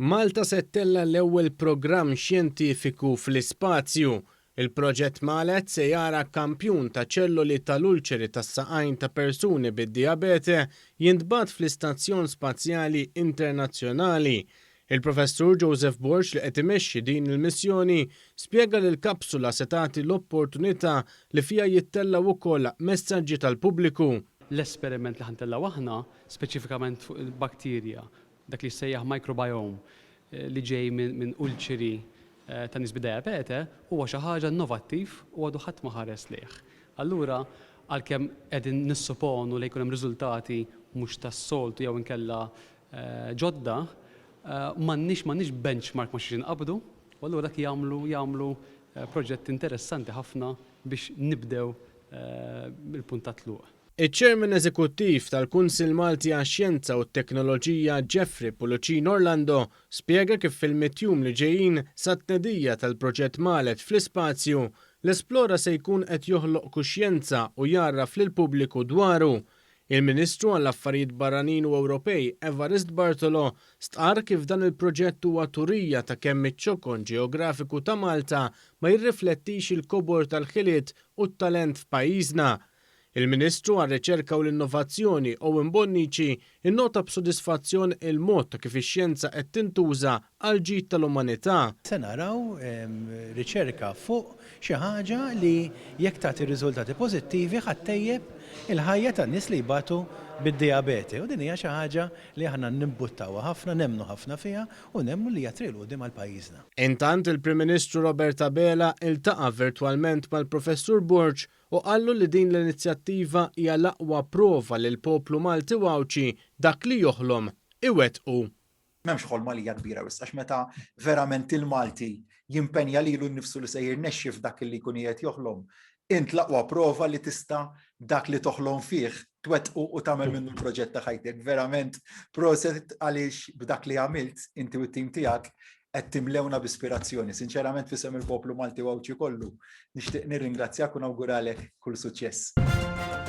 Malta se ttella' l-ewwel programm xjentifiku fl-ispazju. Il-proġett Malet se jara kampjun ta' ċelloli tal-ulċeri tas-saqajn ta' persuni bid-dijabete jintbagħat fl-Istazzjon Spazjali Internazzjonali. Il-Professur Joseph Borg li qed imexxi din il-missjoni spjega li l-kapsula se tagħti l-opportunità li fiha jittellgħu wkoll messaġġi tal-pubbliku. L-esperiment li ħa ntellgħu aħna, speċifikament fuq il-bakterja, dak li jissejjaħ microbiome, li ġej minn ulċeri ta' nies bid-dijabete, huwa xi ħaġa innovattiv u għadu ħadd ma ħares lejh. Allura, għalkemm qegħdin nissuponu li jkun hemm riżultati mhux tas-soltu jew inkella ġodda, m'għandniex m'għandniex benchmark ma' xiex inqabbdu, u allura dak jagħmlu jagħmlu proġett interessanti ħafna biex nibdew mill-punt tat-tluq. Iċ-Chairman Eżekuttiv tal-Kunsill Malti għax-Xjenza u t-Teknoloġija Jeffrey Pullicino Orlando spjega kif fil-mitt jum li ġejjin sat-tnedija tal-proġett Malet fl-ispazju, l-Esplora se jkun qed joħloq kuxjenza u jgħarraf lill-pubbliku dwaru. Il-Ministru għall-Affarijiet Barranin u Ewropej Evarist Bartolo stqarr kif dan il-proġett huwa turija ta' kemm iċ-ċokon ġeografiku ta' Malta ma jirriflettix il-kobor tal-ħiliet u t-talent f'pajjiżna. Il-Ministru għar-Riċerka u l-Innovazzjoni Owen Bonnici nnota b'sodisfazzjon il-mod ta' kif ix-xjenza qed tintuża għall-ġid tal-umanità. Se naraw riċerka fuq xi ħaġa li jekk tagħti riżultati pożittivi ħa ttejjeb il-ħajja tan-nies li jbatu bid-dijabete u din hija xi ħaġa li aħna nimbuttawha ħafna, nemmnu ħafna fiha u nemmnu li hija triq 'il quddiem għal pajjiżna. Intant il-Prim Ministru Robert Abela iltaqa' virtwalment mal-Professur Borg u qallu li din l-inizjattiva hija l-aqwa prova li l-poplu Malti u Għawdxi dak li joħlom iwettqu. M'hemmx ħolma li hija kbira wisq għax meta verament il-Malti jimpenja lilu nnifsu li se jirnexxi f'dak li jkun qiegħed joħlom, int l-aqwa prova li tista' dak li toħlom fih twettqu u tagħmel minnu l-proġett ta' ħajtek. Verament proset għaliex b'dak li għamilt inti u t-tim tiegħek qed timlewna b'ispirazzjoni. Sinċerament f'isem il-poplu Malti u Għawdxi kollu, nixtieq nirringrazzjak u nawguralek kull suċċess.